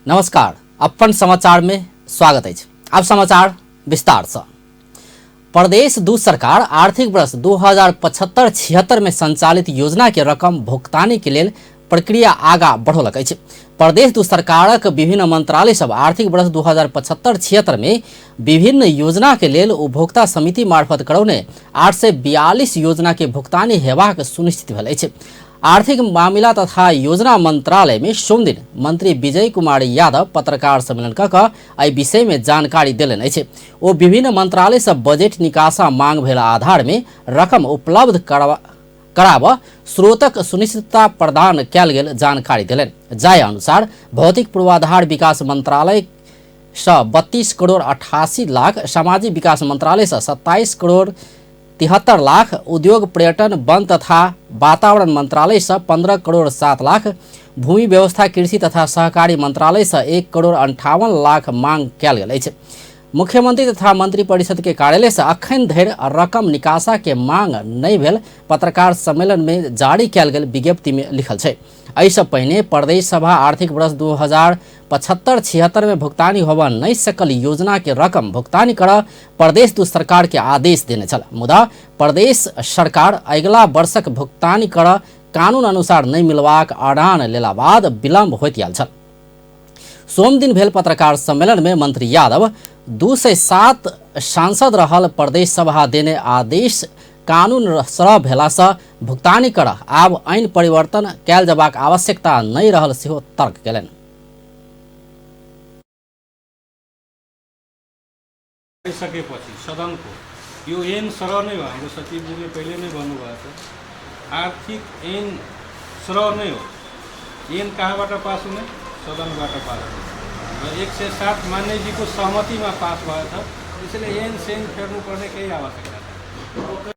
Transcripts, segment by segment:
नमस्कार, अपन समाचार में स्वागत अछि। आब समाचार विस्तार से। प्रदेश दू सरकार आर्थिक वर्ष 2075-76 में संचालित योजना के रकम भुगतानी के लेल प्रक्रिया आगा बढ़ौलक अछि। प्रदेश दू सरकारक विभिन्न मंत्रालय सब आर्थिक वर्ष 2075-76 में विभिन्न योजना के लेल उपभोक्ता समिति मार्फत करौने 842 योजना के भुगतानी हेबाक सुनिश्चित भेल अछि। आर्थिक मामिला तथा योजना मंत्रालय में सोमदिन मंत्री विजय कुमार यादव पत्रकार सम्मेलन क कऽ एहि विषय में जानकारी देलनि अछि। ओ विभिन्न मंत्रालय से बजट निकासा मांग भेल आधार में रकम उपलब्ध कराब स्रोतक सुनिश्चितता प्रदान कयल गेल जानकारी देलनि। जाहि अनुसार भौतिक पूर्वाधार विकास मंत्रालय सँ 32 करोड़ 88 लाख, सामाजिक विकास मंत्रालय सँ 27 करोड़ 73 लाख, उद्योग पर्यटन वन तथा वातावरण मंत्रालय सँ 15 करोड़ 7 लाख, भूमि व्यवस्था कृषि तथा सहकारी मंत्रालय सँ 1 करोड़ 58 लाख मांग कयल गेल अछि। मुख्यमंत्री तथा मंत्री परिषद के कार्यालय से अखन धरि रकम निकासा के मांग नहि भेल पत्रकार सम्मेलन में जारी कयल गेल विज्ञप्ति में लिखल छै। एहिसँ पहिने प्रदेश सभा आर्थिक वर्ष 2075-76 में भुगतानी होबऽ नहि सकल योजना के रकम भुगतानी करऽ प्रदेश दू सरकार के आदेश देने छल। मुदा प्रदेश सरकार अगिला वर्षक भुगतानी करऽ कानून अनुसार नहि मिलबाक अड़ान लेला बाद विलम्ब होइत आयल छल। सोमदिन भेल पत्रकार सम्मेलन में मंत्री यादव 207 सांसद रहल प्रदेश सभा देने आदेश कानून सरह भेलासँ भुगतानी कर आब ऐन परिवर्तन कयल जबाक आवश्यकता नहि रहल सेहो तर्क केलनि। सकेपछि सदनको यो ऐन सरह नै हो। हाम्रो सचिवजीले पहिले नै भन्नुभएको छ, आर्थिक ऐन सरह नै हो। ऐन कहाँबाट पास हुने? सदनबाट पास हुने र 107 मान्यजीको सहमतिमा पास भएछ। त्यसैले ऐन सेन फेर्नुपर्ने केही आवश्यकता छैन।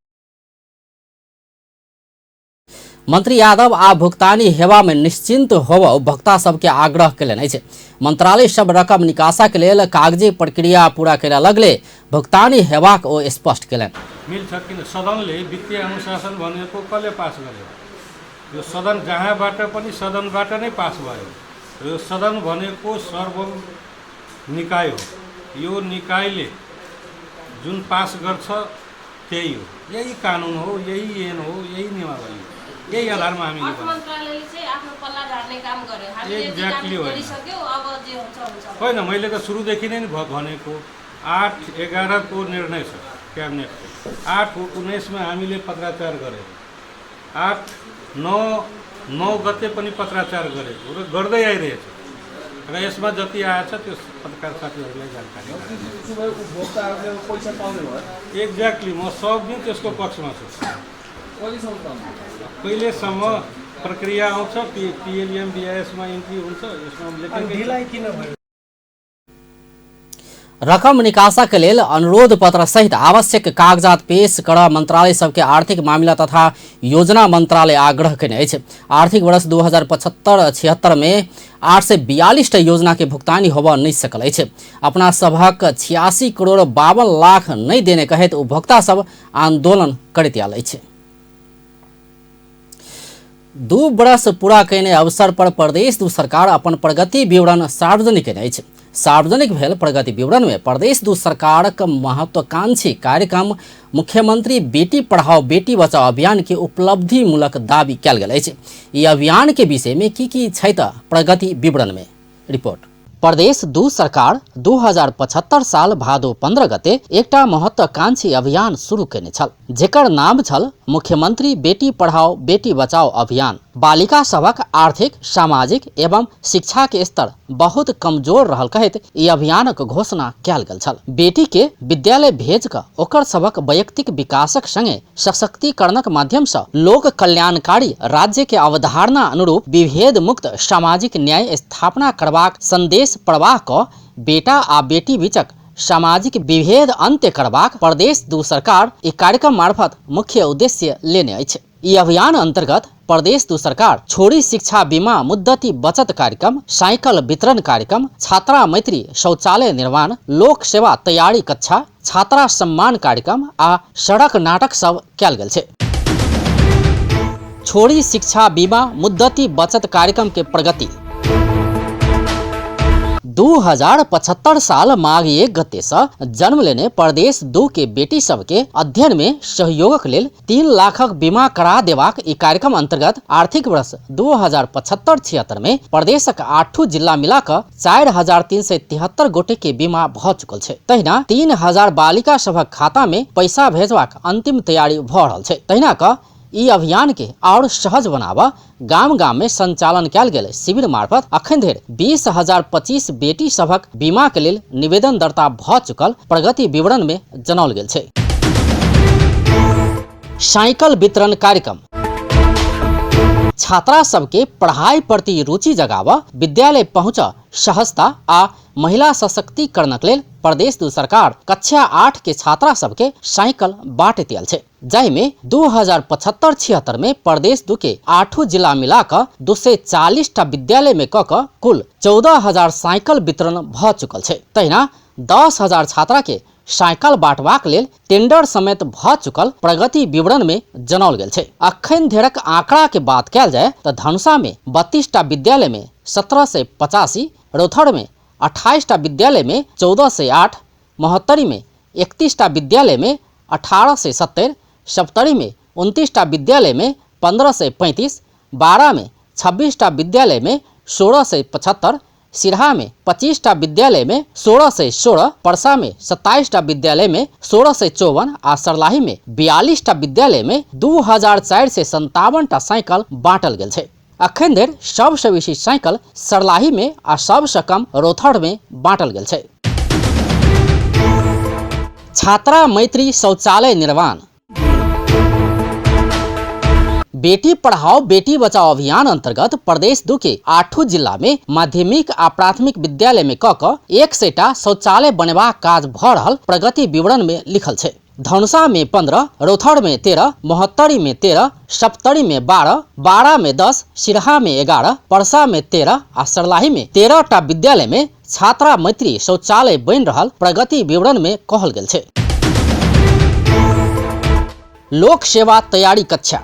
मंत्री यादव आ भुगतानी हेवा में निश्चिंत होब उपभोक्ता सबके आग्रह केलनि अछि। मंत्रालय सब रकम निकासा के लेल कागजी प्रक्रिया पूरा कयला लगले भुगतानी हेबाक ओ स्पष्ट केलनि। मिल्छ किन सदनले वित्तीय अनुशासन भनेको कसले पास गर्यो? यो सदन जहाँबाट पनि सदनबाट नै पास भयो। यो सदन भनेको सार्वभौम निकाय हो। यो निकायले जुन पास गर्छ त्यही हो, यही कानुन हो, यही ऐन हो, यही नियमावली हो, यही आधारमा हामीले अर्थ मन्त्रालयले चाहिँ आफ्नो पल्ला झार्ने काम गर्यो। हामीले यति काम एक्ज्याक्टली होइन। गरिसक्यौँ, अब जे हुन्छ हुन्छ। होइन, मैले त सुरुदेखि नै भनेको 8-11 को निर्णय छ क्याबिनेटको। 8-19 हामीले पत्राचार गरेको, 8-9 गते पनि पत्राचार गरेको र गर्दै आइरहेछ र यसमा जति आएछ त्यो पत्रकार साथीहरूलाई जानकारी उपभोक्ताहरूले पैसा पाउने भयो। एक्ज्याक्टली, म सब दिन त्यसको पक्षमा छु। कहिलेसम्म पाउने? कहिलेसम्म प्रक्रिया आउँछ, पिएलएम बिआइएसमा इन्ट्री हुन्छ, यसमा लेखेकै छ। ढिलाइ किन भयो? रकम निकासा के लेल अनुरोध पत्र सहित आवश्यक कागजात पेश कर मंत्रालय सबके आर्थिक मामिला तथा योजना मंत्रालय आग्रह केने अछि। आर्थिक वर्ष 2075-76 में 842 टा योजना के भुगतानी होबऽ नहि सकल अछि। अपना सभक 86 करोड़ 52 लाख नहि देने कहैत उपभोक्ता सब आंदोलन करैत आयल अछि। 2 वर्ष पूरा कयने अवसर पर प्रदेश दू सरकार अपन प्रगति विवरण सार्वजनिक कयने अछि। सार्वजनिक भेल प्रगति विवरण में प्रदेश दू सरकारक महत्वाकांक्षी कार्यक्रम मुख्यमंत्री बेटी पढ़ाओ बेटी बचाओ अभियान के उपलब्धिमूलक दावी कयल गेल अछि। ई अभियान के विषय में की की छै त प्रगति विवरण में रिपोर्ट। प्रदेश दू सरकार 2075 साल भादो 15 गते एकटा महत्वाकांक्षी अभियान शुरू केने छल, जेकर नाम छल मुख्यमंत्री बेटी पढ़ाओ बेटी बचाओ अभियान। बालिका सभक आर्थिक, सामाजिक एवं शिक्षा के स्तर बहुत कमजोर रहल कहैत ई अभियानक घोषणा कयल गेल छल। बेटी के विद्यालय भेज क ओकर सभक वैयक्तिक विकासक संगे सशक्तिकरणक माध्यम सँ लोक कल्याणकारी राज्य के अवधारणा अनुरूप विभेद मुक्त सामाजिक न्याय स्थापना करबाक संदेश प्रवाह क बेटा आ बेटी बीचक सामाजिक विभेद अंत्य करबाक प्रदेश दू सरकार ई कार्यक्रम मार्फत मुख्य उद्देश्य लेने अछि। ई अभियान अंतर्गत प्रदेश दू सरकार छोरी शिक्षा बीमा मुद्दती बचत कार्यक्रम, साइकिल वितरण कार्यक्रम, छात्रा मैत्री शौचालय निर्माण, लोक सेवा तैयारी कक्षा, छात्रा सम्मान कार्यक्रम आ सड़क नाटक सब कयल गेल छै। छोरी शिक्षा बीमा मुद्दती बचत कार्यक्रम के प्रगति। 2075 साल माघ 1 गते से जन्म लेने प्रदेश 2 के बेटी सबके अध्ययन में सहयोगक लेल 3 लाखक बीमा करा देबाक ई कार्यक्रम अंतर्गत आर्थिक वर्ष 2075-76 में प्रदेशक 8 जिला मिला कऽ 4373 गोटे के बीमा भऽ चुकल छै। तहिना 3000 बालिका सभक खाता में पैसा भेजबाक अंतिम तैयारी भऽ रहल छै। तहिना कऽ ई अभियान के और सहज बनाबऽ गाम गाम में संचालन कयल गेल शिविर मार्फत अखन धरि 20,025 बेटी सभक बीमा के लेल निवेदन दर्ता भऽ चुकल प्रगति विवरण में जनाओल गेल छै। साइकिल वितरण कार्यक्रम छात्रा सबके पढ़ाई प्रति रुचि जगाबऽ, विद्यालय पहुँच सहजता आ महिला सशक्तिकरणक लेल प्रदेश 2 सरकार कक्षा 8 के छात्रा सबके साइकिल बाँटैत आयल छै, जाहिमे 2075-76 में प्रदेश 2 के 8 जिला मिला कऽ 240 टा विद्यालय में कऽ कऽ कुल 14,000 साइकिल वितरण भऽ चुकल छै। तहिना 10,000 छात्रा के साइकिल बांटबाक लेल टेंडर समेत भऽ चुकल प्रगति विवरण में जनाओल गेल छै। अखन धरिक आंकड़ा के बात कयल जाय तऽ धनुषा में 32 टा विद्यालय में 1785, रौथर में 28 टा विद्यालय में 1408, महोत्तरी में 31 टा विद्यालय में 1870, सप्तरी में 29 टा विद्यालय में 1535, 12 में 26 टा विद्यालय में 1675, सिरहा में 25 टा विद्यालय में 1616, परसा में 27 टा विद्यालय में 1654 आ सरलाही में 42 टा विद्यालय में 2457 टा साइकिल बांटल गेल छै। अखन धरि सबसँ बेसी साइकिल सरलाही में आ सबसँ कम रौथर में बांटल गेल छै। छात्रा मैत्री शौचालय निर्माण। बेटी पढ़ाओ बेटी बचाओ अभियान अंतर्गत प्रदेश 2 के 8 जिला में माध्यमिक आ प्राथमिक विद्यालय में क क 100 टा शौचालय बनेबाक काज भऽ रहल प्रगति विवरण में लिखल छै। धनुषा में 15, रौथर में 13, महोत्तरी में 13, सप्तरी में 12, 12 में 10, सिरहा में 11, परसा में 13 आ सरलाही में 13 टा विद्यालय में छात्रा मैत्री शौचालय बनि रहल प्रगति विवरण में कहल गेल छै। लोक सेवा तैयारी कक्षा।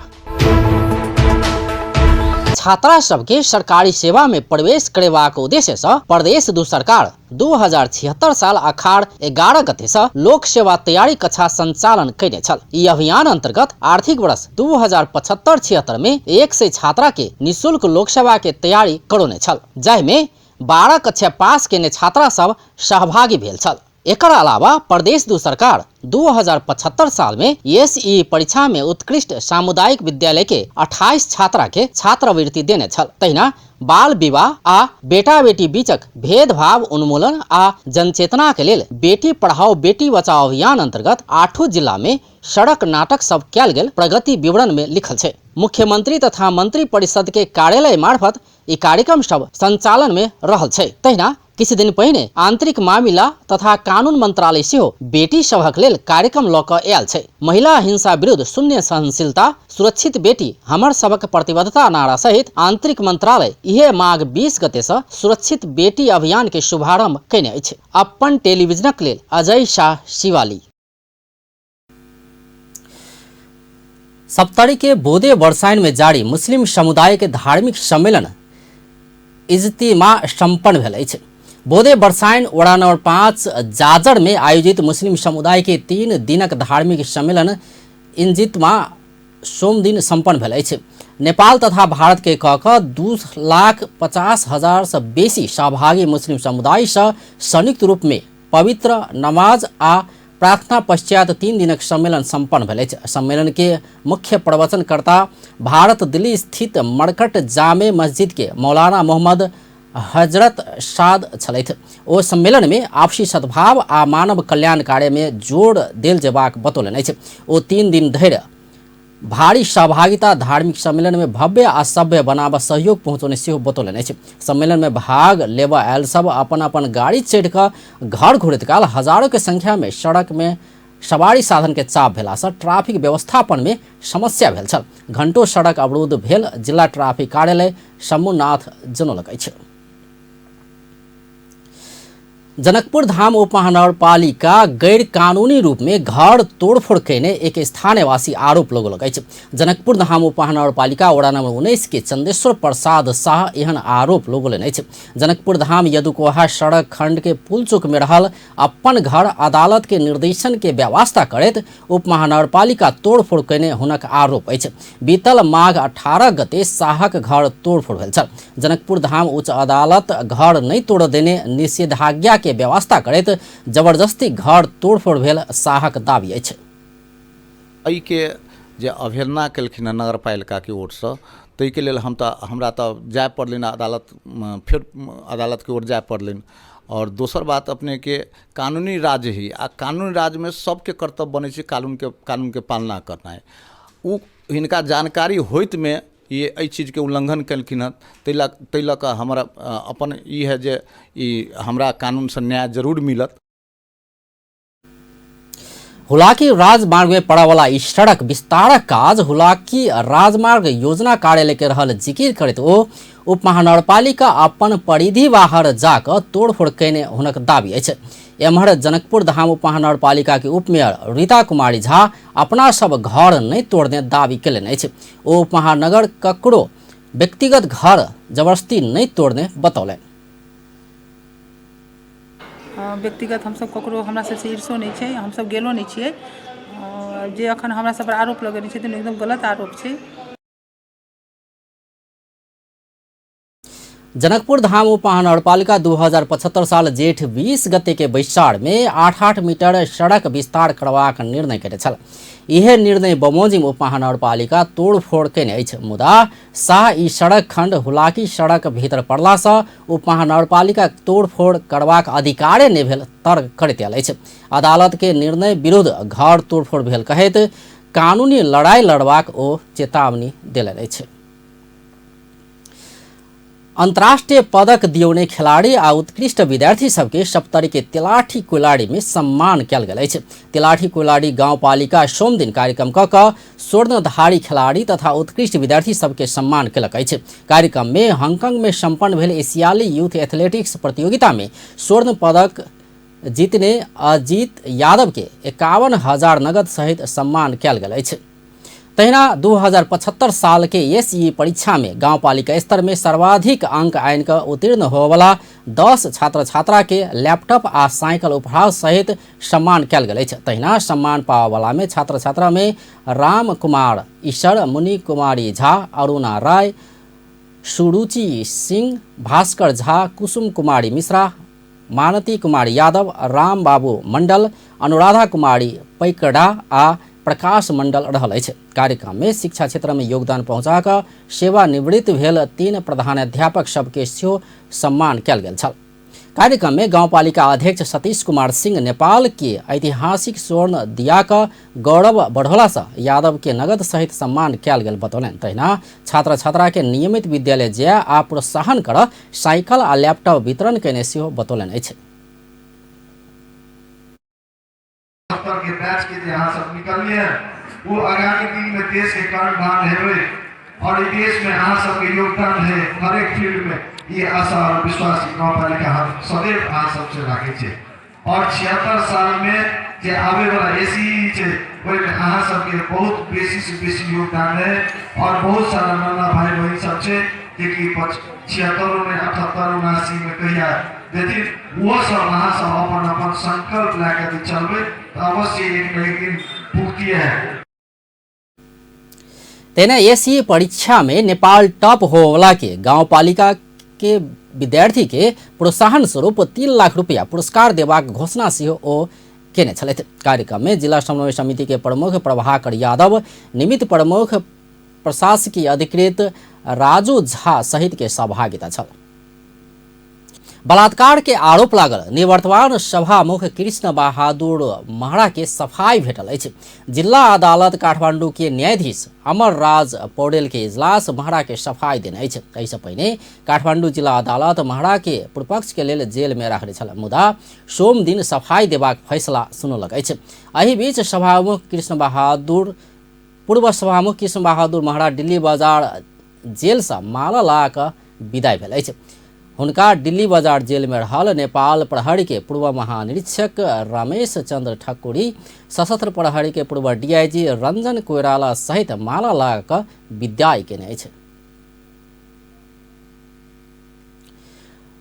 छात्रा सबके सरकारी सेवा में प्रवेश करेबाक उद्देश्य से प्रदेश 2 सरकार 2076 साल अखाड़ 11 गते से लोक सेवा तैयारी कक्षा संचालन कयने छल। ई अभियान अंतर्गत आर्थिक वर्ष 2075-76 में 100 छात्रा के निःशुल्क लोक सेवा के तैयारी करौने छल, जाहिमे 12 कक्षा पास केने छात्रा सब सहभागी भेल छल। एकर अलावा प्रदेश 2 सरकार 2075 साल में एसई परीक्षा में उत्कृष्ट सामुदायिक विद्यालय के 28 छात्रा के छात्रवृत्ति देने छल। तहिना बाल विवाह आ बेटा बेटी बीचक भेदभाव उन्मूलन आ जनचेतना के लेल बेटी पढ़ाओ बेटी बचाओ अभियान अंतर्गत 8 जिला में सड़क नाटक सब कयल गेल प्रगति विवरण में लिखल छै। मुख्यमंत्री तथा मंत्री परिषद के कार्यालय मार्फत ई कार्यक्रम सब संचालन में रहल छै। तहिना किछु दिन पहिने आंतरिक मामिला तथा कानून मंत्रालय सेहो बेटी सभक लेल कार्यक्रम लऽ कऽ आयल छै। महिला हिंसा विरुद्ध शून्य सहनशीलता, सुरक्षित बेटी हमर सबक प्रतिबद्धता नारा सहित आंतरिक मंत्रालय इहे माघ 20 गते से सुरक्षित बेटी अभियान के शुभारंभ कयने अछि। अपन टेलीविजनक लेल अजय शाह शिवाली। सप्तरी के बोदे बरसाइन में जारी मुस्लिम समुदाय के धार्मिक सम्मेलन इज्तिमा सम्पन्न भेल अछि। बोदे बरसाइन वड़ा नंबर 5 जाजर में आयोजित मुस्लिम समुदाय के 3 दिनक धार्मिक सम्मेलन इज्तिमा सोमदिन सम्पन्न भेल अछि। नेपाल तथा भारत के कऽ कऽ 2,50,000 से बेसी सहभागी मुस्लिम समुदाय से संयुक्त रूप में पवित्र नमाज आ प्रार्थना पश्चात 3 दिनक सम्मेलन सम्पन्न भेल अछि। सम्मेलन के मुख्य प्रवचनकर्ता भारत दिल्ली स्थित मरकट जामे मस्जिद के मौलाना मोहम्मद हजरत साद छलथि। ओ सम्मेलन में आपसी सद्भाव आ मानव कल्याण कार्य में जोर देल जेबाक बतौलनि अछि। ओ 3 दिन धरि भारी सहभागिता धार्मिक सम्मेलन में भव्य आ सभ्य बनाबऽ सहयोग पहुँचौने सेहो बतौलनि अछि। सम्मेलन में भाग लेबऽ आयल सब अपन अपन गाड़ी चढ़ि कऽ घर घुरैत काल हजारों के संख्या में सड़क में सवारी साधन के चाप भेलासँ ट्रैफिक व्यवस्थापन में समस्या भेल छल। घंटों सड़क अवरुद्ध भेल जिला ट्रैफिक कार्यालय शंभुनाथ जनौलक अछि। जनकपुर धाम उपमहानगरपालिका गैर कानूनी रूप में घर तोड़फोड़ कयने एक स्थानीयवासी आरोप लगौलक अछि। जनकपुर धाम उपमहानगरपालिका वडा नंबर 19 के चंदेश्वर प्रसाद शाह एहन आरोप लगौलनि अछि। जनकपुर धाम यदुकोहा सड़क खंड के पुलचोक में रहल अपन घर अदालत के निर्देशन के व्यवस्था करैत उपमहानगरपालिका तोड़फोड़ कयने हुनक आरोप अछि। बीतल माघ 18 गते शाहक घर तोड़फोड़ भेल छल। जनकपुर धाम उच्च अदालत घर नहि तोड़ देने निषेधाज्ञा के व्यवस्था करैत जबरदस्ती घर तोड़फोड़ भेल शाहक दावी अछि। एहिके जे अवहेलना केलखिन हँ नगरपालिकाके ओरसँ, ताहिके लेल हम तऽ हमरा तऽ जाय पड़लनि अदालत, फेर अदालतके ओर जाय पड़लनि। आओर दोसर बात, अपनेके कानूनी राज्य ही आ कानूनी राज्यमे सबके कर्तव्य बनै छै कानूनके पालना करनाइ। ओ हिनका जानकारी होइतमे ई एहि चीजके उल्लङ्घन केलखिन हँ, ताहि लऽ कऽ हमर अपन ई हइ जे ई हमरा कानूनसँ न्याय जरूर मिलत। हुलाकी राजमार्ग में पड़यवला ई सड़क विस्तारक काज हुलाकी राजमार्ग योजना कार्यालय के रहल जिकिर करैत ओ उपमहानगरपालिका अपन परिधि बाहर जाकऽ तोड़फोड़ कयने हुनक दावी अछि। एम्हर जनकपुर धाम उपमहानगरपालिका के उपमेयर रीता कुमारी झा अपना सब घर नहि तोड़ने दावी कयलनि अछि। ओ उपमहानगर ककरो व्यक्तिगत घर जबरदस्ती नहि तोड़ने बतौलनि। व्यक्तिगत हमसभ ककरो, हमरा सभसँ ईर्षो नहि छै, हमसभ गेलो नहि छियै। जे अखन हमरा सभ पर आरोप लगेने छथिन, एकदम गलत आरोप छै। जनकपुर धाम उपमहानगरपालिका 2075 साल जेठ 20 गते के बैसार में 8-8 मीटर सड़क विस्तार करबाक निर्णय कयने छल। इहे निर्णय बमोजिम उपमहानगरपालिका तोड़फोड़ कयने अछि। मुदा शाह ई सड़क खंड हुलाकी सड़क भीतर पड़लासँ उपमहानगरपालिका तोड़फोड़ करबाक अधिकारे नहि भेल तर्क करैत आयल अछि। अदालत के निर्णय विरुद्ध घर तोड़फोड़ भेल कहैत कानूनी लड़ाई लड़बाक ओ चेतावनी देलनि अछि। अंतर्राष्ट्रीय पदक दियौने खिलाड़ी आ उत्कृष्ट विद्यार्थी सबके सप्तरी के तिलाठी कोइलाड़ी में सम्मान कयल गेल अछि। तिलाठी कोइलाड़ी गांवपालिका सोमदिन कार्यक्रम क कऽ स्वर्णधारी खिलाड़ी तथा उत्कृष्ट विद्यार्थी सबके सम्मान केलक अछि। कार्यक्रम में हांगकांग में संपन्न भेल एशियाली यूथ एथलेटिक्स प्रतियोगिता में स्वर्ण पदक जीतने अजीत यादव के 51,000 नगद सहित सम्मान कयल गेल अछि। तहिना 2075 साल के एसई परीक्षा में गांवपालिका स्तर में सर्वाधिक अंक आनि कऽ उत्तीर्ण होबयवला 10 छात्र छात्रा के लैपटॉप आ साइकिल उपहार सहित सम्मान कयल गेल अछि। तहिना सम्मान पाबयवला में छात्र छात्रा में राम कुमार ईशर, मुनि कुमारी झा, अरुणा राय, सुरुचि सिंह, भास्कर झा, कुसुम कुमारी मिश्रा, मानती कुमारी यादव, राम बाबू मंडल, अनुराधा कुमारी पैकड़ा आ प्रकाश मंडल रहल अछि। कार्यक्रम में शिक्षा क्षेत्र में योगदान पहुंचा कऽ सेवानिवृत्त भेल 3 प्रधानाध्यापक सबके सेहो सम्मान कयल गेल छल। कार्यक्रम में गांवपालिका अध्यक्ष सतीश कुमार सिंह नेपाल के ऐतिहासिक स्वर्ण दिया कऽ गौरव बढ़ौला से यादव के नगद सहित सम्मान कयल गेल बतौलनि। तहिना छात्र छात्रा के नियमित विद्यालय जाय आ प्रोत्साहन कर साइकिल आ लैपटॉप वितरण कयने सेहो बतौलनि अछि। के बैच के जे अहाँ सब निकललियै, वो आगामी दिन में देश के कर्णधार हेबै और ई देश में अहाँ सबके योगदान है हरेक फील्ड में, ये आशा और विश्वास गाँवपालिका हम सदैव अहाँ सबसे राखै छै। और 76 साल में जे आबे वाला एसी छै, ओहिमे अहाँ सबके बहुत बेसी से बेसी योगदान है और बहुत सारा नन्ना भाई बहिन सब छै जे कि 76 में 78 79 में कहिया देथिन, ओहो सब अहाँ सब अपन अपन संकल्प लए कऽ यदि चलबै तऽ अवश्य एक न एक दिन पुख्तिए है। तेना एसी परीक्षा में नेपाल टॉप होवला के गांवपालिका के विद्यार्थी के प्रोत्साहन स्वरूप 3 लाख रुपया पुरस्कार देबाक घोषणा सेहो ओ केने छलथि। कार्यक्रम में जिला समन्वय समिति के प्रमुख प्रभाकर यादव, निमित्त प्रमुख प्रशासकीय अधिकृत राजू झा सहित के सहभागिता छल। बलात्कार के आरोप लागल निवर्तमान सभामुख कृष्ण बहादुर महरा के सफाई भेटल अछि। जिला अदालत काठमांडू के न्यायाधीश अमर राज पौडेल के इजलास महरा के सफाई देने अछि। एहिसँ पहिने काठमांडू जिला अदालत महरा के पूर्वपक्ष के लेल जेल में राखने छल, मुदा सोम दिन सफाई देबाक फैसला सुनौलक अछि। एहि बीच सभामुख कृष्ण बहादुर पूर्व सभामुख कृष्ण बहादुर महरा दिल्ली बाजार जेलसँ माला ला कऽ विदाई भेल अछि। हुनका दिल्ली बजार जेल में रहल नेपाल प्रहरी के पूर्व महानिरीक्षक रमेश चंद्र ठकुरी, सशस्त्र प्रहरी के पूर्व डीआईजी रंजन कोइराला सहित माला लगा कऽ विदाई केने अछि।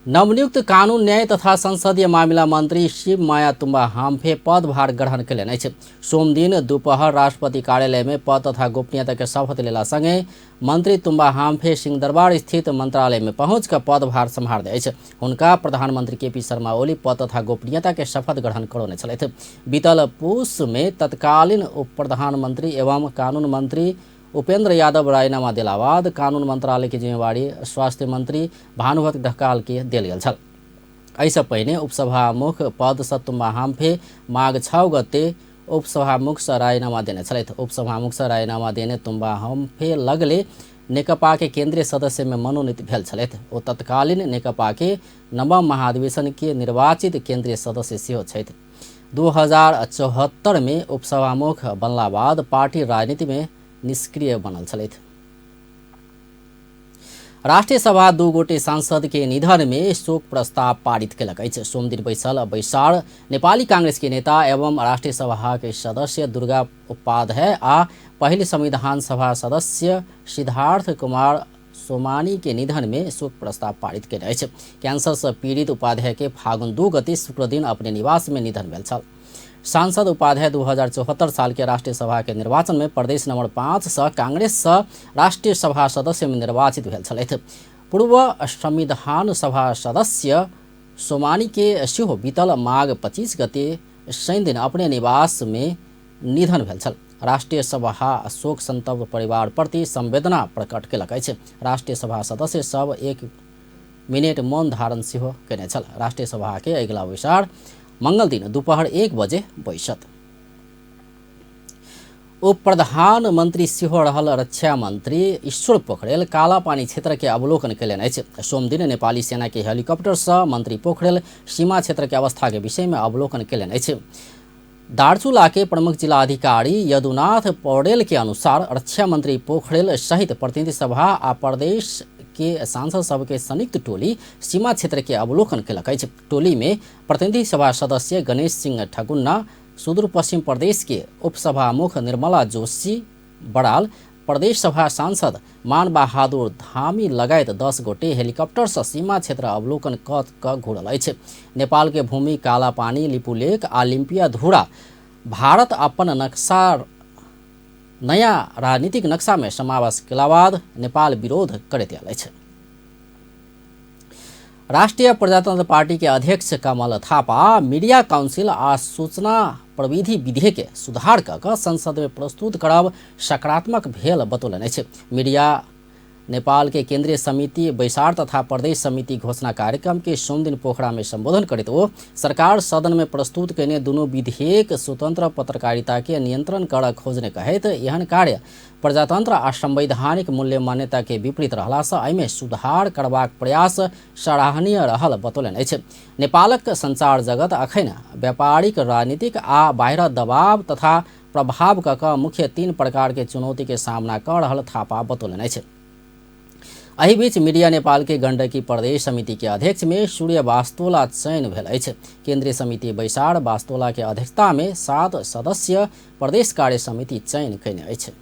नवनियुक्त कानून न्याय तथा संसदीय मामिला मंत्री शिव माया तुम्बा हाम्फे पदभार ग्रहण कयलनि अछि। सोमदिन दुपहर राष्ट्रपति कार्यालय में पद तथा गोपनीयता के शपथ लेला संगे मंत्री तुम्बा हाम्फे सिंहदरबार स्थित मंत्रालय में पहुँच कऽ पदभार सम्हारने अछि। हुनका प्रधानमंत्री केपी शर्मा ओली पद तथा गोपनीयता के शपथ ग्रहण करौने छलथि। बीतल पूस में तत्कालीन उप प्रधानमंत्री एवं कानून मंत्री उपेंद्र यादव राजीनामा देला बाद कानून मंत्रालय के जिम्मेवारी स्वास्थ्य मंत्री भानुभक्त ढकाल के देल गेल छल। एहिसँ पहिने उपसभामुख पदसँ तुम्बा हाम्फे माघ 6 गते उपसभामुखसँ राजीनामा देने छलथि। उपसभामुखसँ राजीनामा देने तुम्बा हाम्फे लगले नेकपा के केंद्रीय सदस्य में मनोनीत भेल छलथि। ओ तत्कालीन नेकपा के नवम महाधिवेशन के निर्वाचित केंद्रीय सदस्य सेहो छथि। 2074 में उपसभामुख बनला बाद पार्टी राजनीति में निष्क्रिय बनल छलथि। राष्ट्रिय सभा 2 गोटे सांसद के निधन में शोक प्रस्ताव पारित केलक अछि। सोमदिन बैसल बैसार नेपाली कांग्रेस के नेता एवं राष्ट्रिय सभा के सदस्य दुर्गा उपाध्याय आ पहिल संविधान सभा सदस्य सिद्धार्थ कुमार सोमानी के निधन में शोक प्रस्ताव पारित केने अछि। कैंसर से पीड़ित उपाध्याय के फागुन 2 गते शुक्रदिन अपने निवास में निधन भेल छल। सांसद उपाध्याय 2074 साल के राष्ट्रीय सभा के निर्वाचन में प्रदेश नंबर 5 से कांग्रेस से राष्ट्रीय सभा सदस्य में निर्वाचित भेल छलथि। पूर्व संविधान सभा सदस्य सोमानी के सेहो बीतल माघ 25 गते शनिदिन अपने निवास में निधन भेल छल। राष्ट्रीय सभा शोक संतप्त परिवार प्रति संवेदना प्रकट केलक अछि। राष्ट्रीय सभा सदस्य सब 1 मिनट मौन धारण सेहो केने छल। राष्ट्रीय सभा के अगिला बैसार मंगल दिन दोपहर 1 बजे बैसत। उप प्रधानमंत्री सेहो रहल रक्षा मंत्री ईश्वर पोखरेल कालापानी क्षेत्र के अवलोकन कयलनि अछि। सोमदिन नेपाली सेना के हेलीकॉप्टर से मंत्री पोखरेल सीमा क्षेत्र के अवस्था के विषय में अवलोकन कयलनि अछि। दार्चुला के प्रमुख जिला अधिकारी यदुनाथ पौडेल के अनुसार रक्षा मंत्री पोखरेल सहित प्रतिनिधि सभा आ प्रदेश के सांसद सबके संयुक्त टोली सीमा क्षेत्र के अवलोकन केलक अछि। टोली में प्रतिनिधि सभा सदस्य गणेश सिंह ठगुन्ना, सुदूर पश्चिम प्रदेश के उपसभामुख निर्मला जोशी बड़ाल, प्रदेश सभा सांसद मान बहादुर धामी लगायत 10 गोटे हेलीकॉप्टर से सीमा क्षेत्र अवलोकन क घुरल अछि। नेपाल के भूमि कालापानी, लिपुलेख आ लिम्पियाधुरा भारत अपन नक्शा नया राजनीतिक नक्शा में समावेश केला बाद नेपाल विरोध करैत आयल अछि। राष्ट्रिय प्रजातंत्र पार्टी के अध्यक्ष कमल थापा मीडिया काउंसिल आ सूचना प्रविधि विधेयक के सुधार क संसद में प्रस्तुत करब सकारात्मक भेल बतौलनि अछि। मीडिया नेपाल के केंद्रीय समिति बैसार तथा प्रदेश समिति घोषणा कार्यक्रम के सोमदिन पोखरा में संबोधन करैत ओ सरकार सदन में प्रस्तुत कयने दुनू विधेयक स्वतंत्र पत्रकारिता के नियंत्रण कर खोजने कहैत एहन कार्य प्रजातंत्र आ संवैधानिक मूल्य मान्यता के विपरीत रहला से एहिमे सुधार करबाक प्रयास सराहनीय रहल बतौलनि अछि। नेपालक संचार जगत अखन व्यापारिक, राजनीतिक आ बाहिर दबाव तथा प्रभाव क मुख्य 3 प्रकार के चुनौती के सामना कर रहल थापा बतौलनि अछि। एहि बीच मीडिया नेपाल के गंडकी प्रदेश समिति के अध्यक्ष में सूर्य बास्तोला चयन भेल अछि। केंद्रीय समिति बैसार बास्तोला के अध्यक्षता में 7 सदस्य प्रदेश कार्य समिति चयन कयने अछि।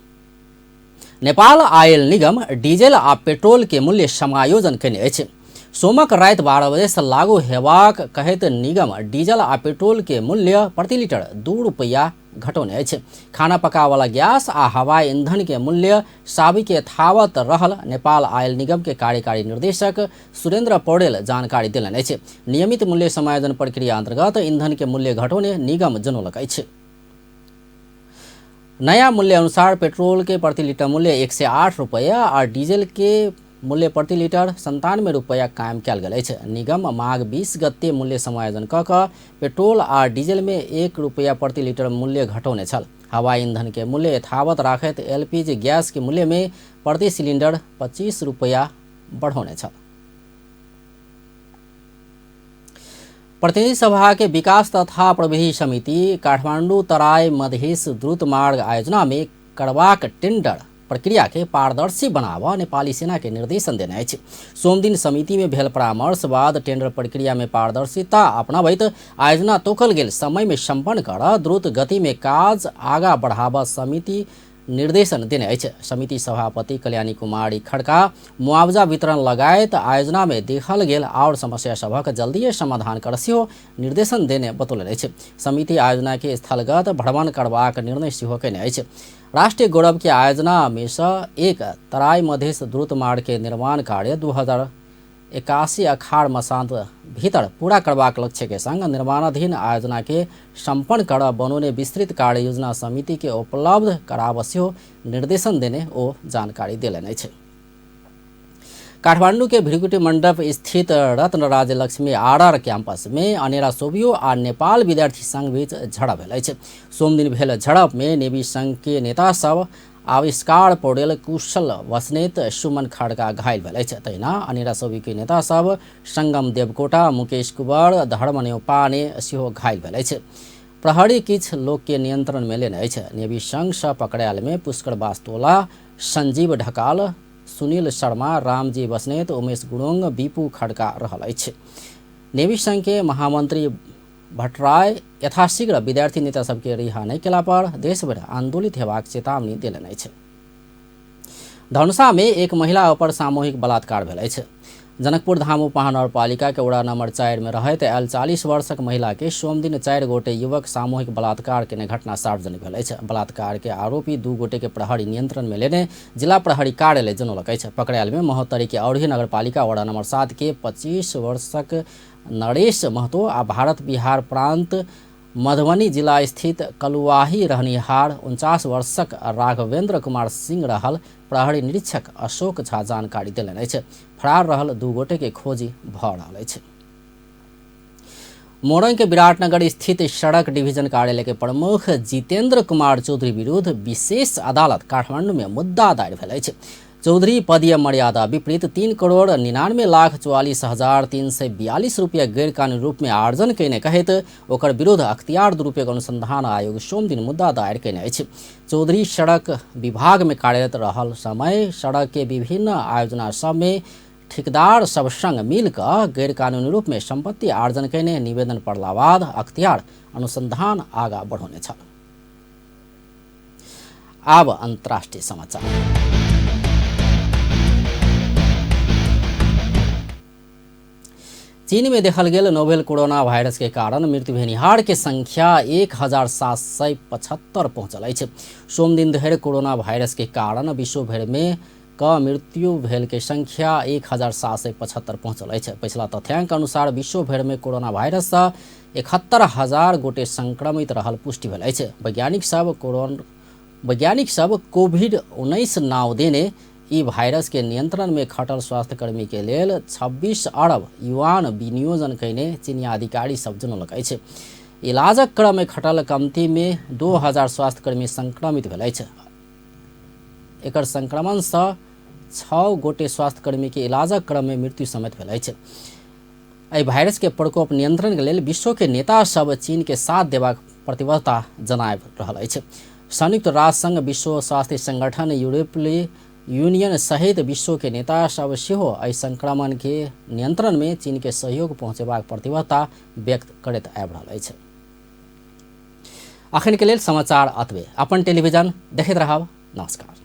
नेपाल आयल निगम डीजल आ पेट्रोल के मूल्य समायोजन कयने अछि। सोमक राति 12 बजे से लागू हेबाक कहैत निगम डीजल आ पेट्रोल के मूल्य प्रति लीटर 2 रुपैया घटौने अछि। खाना पकावला गैस आ हवाई ईंधन के मूल्य साबिक यथावत रहल नेपाल आयल निगम के कार्यकारी निर्देशक सुरेंद्र पौडेल जानकारी देलनि अछि। नियमित मूल्य समायोजन प्रक्रिया अंतर्गत ईंधन के मूल्य घटौने निगम जनौलक अछि। नया मूल्य अनुसार पेट्रोल के प्रति लीटर मूल्य 108 रुपैया आ डीजल के मूल्य प्रति लीटर 97 रुपैया कायम कयल गेल अछि। निगम माघ 20 गते मूल्य समायोजन क पेट्रोल आ डीजल में 1 रुपैया प्रति लीटर मूल्य घटौने छल। हवाई ईंधन के मूल्य यथावत राखैत एलपीजी गैस के मूल्य में प्रति सिलिंडर 25 रुपैया बढ़ौने छल। प्रतिनिधि सभा के विकास तथा प्रविधि समिति काठमांडू तराई मधेश द्रुत मार्ग आयोजना में करबाक टेंडर प्रक्रिया के पारदर्शी बनाबऽ नेपाली सेना के निर्देशन देने अछि। सोमदिन समिति में भेल परामर्श बाद टेंडर प्रक्रिया में पारदर्शिता अपनाबैत आयोजना तोकल गेल समय में सम्पन्न कर द्रुत गति में काज आगा बढ़ाबऽ समिति निर्देशन देने अछि। समिति सभापति कल्याणी कुमारी खड़का मुआवजा वितरण लगायत आयोजना में देखल गेल आओर समस्या सभक जल्दिए समाधान कर सेहो निर्देशन देने बतौलनि अछि। समिति आयोजना के स्थलगत भ्रमण करबाक निर्णय सेहो कयने अछि। राष्ट्रीय गौरव के आयोजना में सँ एक तराई मधेश द्रुत मार्ग के निर्माण कार्य 2081 अखाड़ मसान्त भीतर पूरा करबाक लक्ष्य के संग निर्माणाधीन आयोजना के सम्पन्न कर बनौने विस्तृत कार्य योजना समिति के उपलब्ध कराब सेहो निर्देशन देने ओ जानकारी देलनि अछि। काठमांडू के भृगुटी मंडप स्थित रत्न राज्य लक्ष्मी आरआर कैंपस में अनेरा सोबियो आ नेपाल विद्यार्थी संघ बीच झड़प भेल अछि। सोमदिन भेल झड़प में नेवी संघ के नेता सब आविष्कार पौडेल, कुशल बस्नेत, सुमन खड़का घायल भेल अछि। तहिना अनेरा सोबी के नेता सब संगम देवकोटा, मुकेश कुंवर, धर्म न्यौपाने सेहो घायल भेल अछि। प्रहरी किछु लोक के नियंत्रण में लेने अछि। नेवी संघ सँ पकड़ायल में पुष्कर बास्तोला, संजीव ढकाल, सुनील शर्मा, रामजी बस्नेत, उमेश गुरुङ, बिपू खड़का रहल अछि। नेवी संघ के महामंत्री भट्टराय यथाशीघ्र विद्यार्थी नेता सबके रिहा नहि केला पर देशभरि आंदोलित हेबाक चेतावनी देलनि अछि। धनुषा में एक महिला पर सामूहिक बलात्कार भेल अछि। जनकपुर धाम उपमहानगरपालिका के वडा नंबर 4 में रहैत आयल 40 वर्षक महिला के सोमदिन 4 गोटे युवक सामूहिक बलात्कार केने घटना सार्वजनिक भेल अछि। बलात्कार के आरोपी 2 गोटे के प्रहरी नियंत्रण में लेने जिला प्रहरी कार्यालय जनौलक अछि। पकड़ायल में महोत्तरी के औरही नगरपालिका वडा नंबर 7 के 25 वर्षक नरेश महतो आ भारत बिहार प्रांत मधुबनी जिला स्थित कलुआही रहनिहार 49 वर्षक राघवेंद्र कुमार सिंह रहल प्रहरी निरीक्षक अशोक झा जानकारी देलनि अछि। फरार रहल 2 गोटे के खोजी भऽ रहल अछि। मोरंग के विराटनगर स्थित सड़क डिवीजन कार्यालय के प्रमुख जितेंद्र कुमार चौधरी विरुद्ध विशेष अदालत काठमांडू में मुद्दा दायर भेल अछि। चौधरी पदीय मर्यादा विपरीत 3,99,44,342 रुपया गैरकानूनी रूप में आर्जन कयने कहैत ओकर विरुद्ध अख्तियार दुरुपयोग अनुसंधान आयोग सोमदिन मुद्दा दायर कयने अछि। चौधरी सड़क विभाग में कार्यरत रहल समय सड़क के विभिन्न आयोजना सब में ठेकेदार सब संग मिल कऽ गैरकानूनी रूप में संपत्ति आर्जन कयने निवेदन पड़ला बाद अख्तियार अनुसंधान आगा बढ़ौने छल। आब अंतर्राष्ट्रीय समाचार। चीन में देखल गेल नोवेल कोरोना वायरस के कारण मृत्यु भेनिहार के संख्या 1775 पहुंचल अछि। सोमदिन धरि कोरोना वायरस के कारण विश्वभरि में क मृत्यु भेल के संख्या 1775 पहुंचल अछि। पछिला तथ्यांक अनुसार विश्वभरि में कोरोना वायरस सँ 71,000 गोटे संक्रमित रहल पुष्टि भेल अछि। वैज्ञानिक सब कोविड-19 नाव देने ई वायरस के नियंत्रण में खटल स्वास्थ्यकर्मी के लेल 26 अरब युआन विनियोजन कयने चीनिया अधिकारी सब जनौलक अछि। इलाजक क्रम में खटल कमती में 2000 स्वास्थ्यकर्मी संक्रमित भेल अछि। एकर संक्रमण सँ 6 गोटे स्वास्थ्यकर्मी के इलाजक क्रम में मृत्यु समेत भेल अछि। एहि वायरस के प्रकोप नियंत्रण के लेल विश्व के नेता सब चीन के साथ देबाक प्रतिबद्धता जनाबि रहल अछि। संयुक्त राष्ट्र संघ, विश्व स्वास्थ्य संगठन, यूरोपीय यूनियन सहित विश्व के नेता सब सेहो एहि संक्रमण के नियंत्रण में चीन के सहयोग पहुंचेबाक प्रतिबद्धता व्यक्त करैत आबि रहल अछि। अखन के लेल समाचार अतबे। अपन टेलीविजन देखैत रहब। नमस्कार।